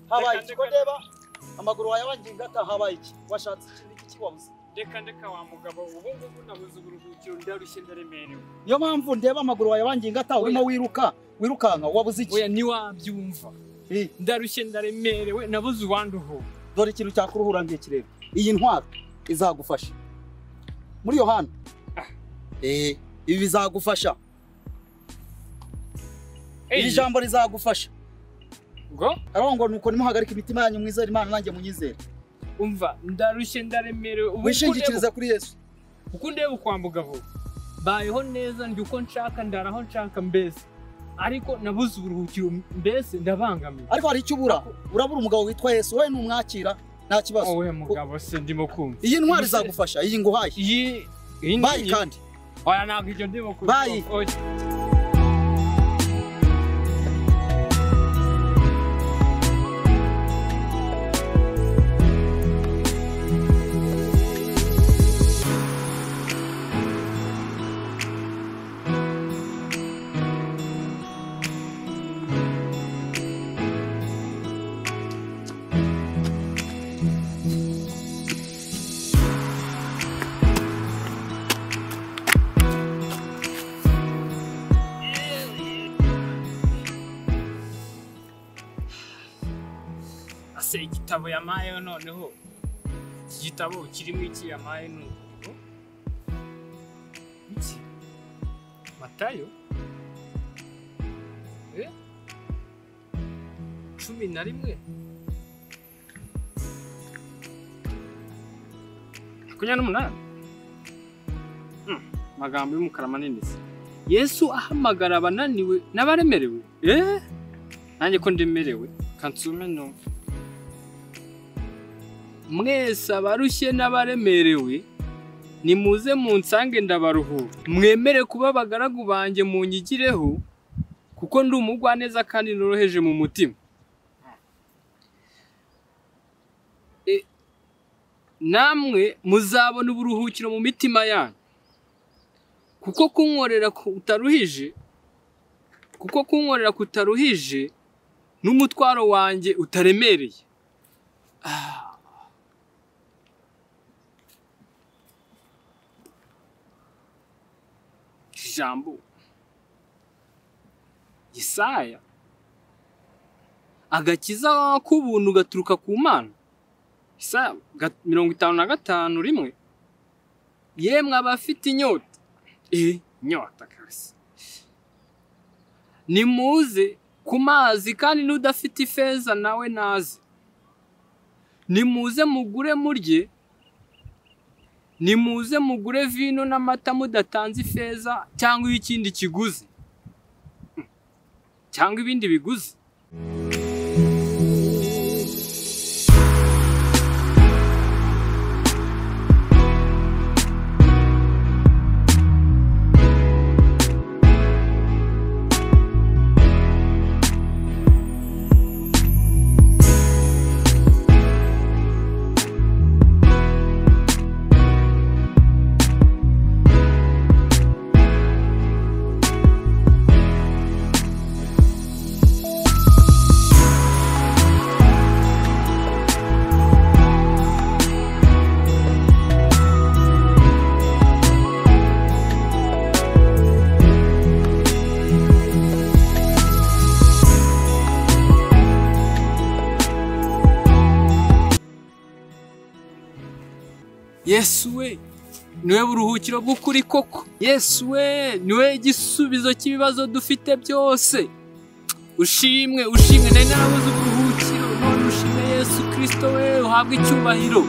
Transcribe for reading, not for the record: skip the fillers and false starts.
Habaye iki? Ko ndeba amaguru wawe wangingata, habaye iki? Washatse iki? Iki wabuze? Reka ndeka wa mugabo, ubu ngubu nabuze uburuhukiro, ndarushye, ndaremerewe. Niyo mpamvu ndeba amaguru wawe wangingata, urimo wiruka wirukanka, wabuze iki? Oya, ntiwabyumva. Ndarushye, ndaremerewe, nabuze uwanduhura. Dore ikintu cyakuruhura ngiki rero. Iyi ntwaro izagufasha. Muri Yohana. Ibi bizagufasha. Iri jambo rizagufasha. Ngo? Aravuga ngo nuko nimuhagarika imitima yanyu mwizere Imana nanjye munyizere. Umva, ndarushye, ndaremerewe. Wishingikiriza kuri Yesu. Uko ndeba ukwambuga vuba. Bayeho neza, ndi uko nshaka, ndaraho nshaka mbese. Ariko nabuze uburuhukiro mbese ndabangamiwe. Ariko hari icyo ubura. Urabura umugabo witwa Yesu, wowe numwakira nta kibazo. Owe mugabo se ndimo kumva. Iyi ntwari izagufasha, iyi nguhaye. Iyi bayi kandi. Oya, ntabwo ibyo ndimo kumva. Bayi. Igitabo yamaye noneho, iki gitabo kirimo iki yamaye nuko iki Matayo 11 28 magambo y'umukara manini se. Yesu ahamagara abananiwe n'abaremerewe. Nanjye ko ndemerewe kansume no. Mwese abarushye n'abaremerewe nimuze munsange ndabaruhura. Mwemere kuba abagaragu banjye munyigireho, kuko ndi umugwaneza kandi noroheje mu mutima. Namwe muzabona uburuhukiro mu mitima yanyu, kuko kunkorera kutaruhije, n'umutwaro wanjye utaremereye. Ijambo Yesaya, agakiza k'ubuntu gaturuka ku Mana. Yesaya 55:1. Yemwe abafite inyota, inyota kabisa, nimuze ku mazi, kandi n'udafite ifeza nawe naze. Nimuze mugure murye, nimuze mugure vino n'amata mudatanze ifeza cyangwa ikindi kiguzi cyangwa ibindi biguzi. Yesu we niwe buruhukiro bw'ukuri koko. Yesu we niwe igisubizo cy'ibibazo dufite byose. Ushimwe, ushimwe, nari narabuze uburuhukiro, none ushimwe Yesu Kristo we, uhabwe icyubahiro.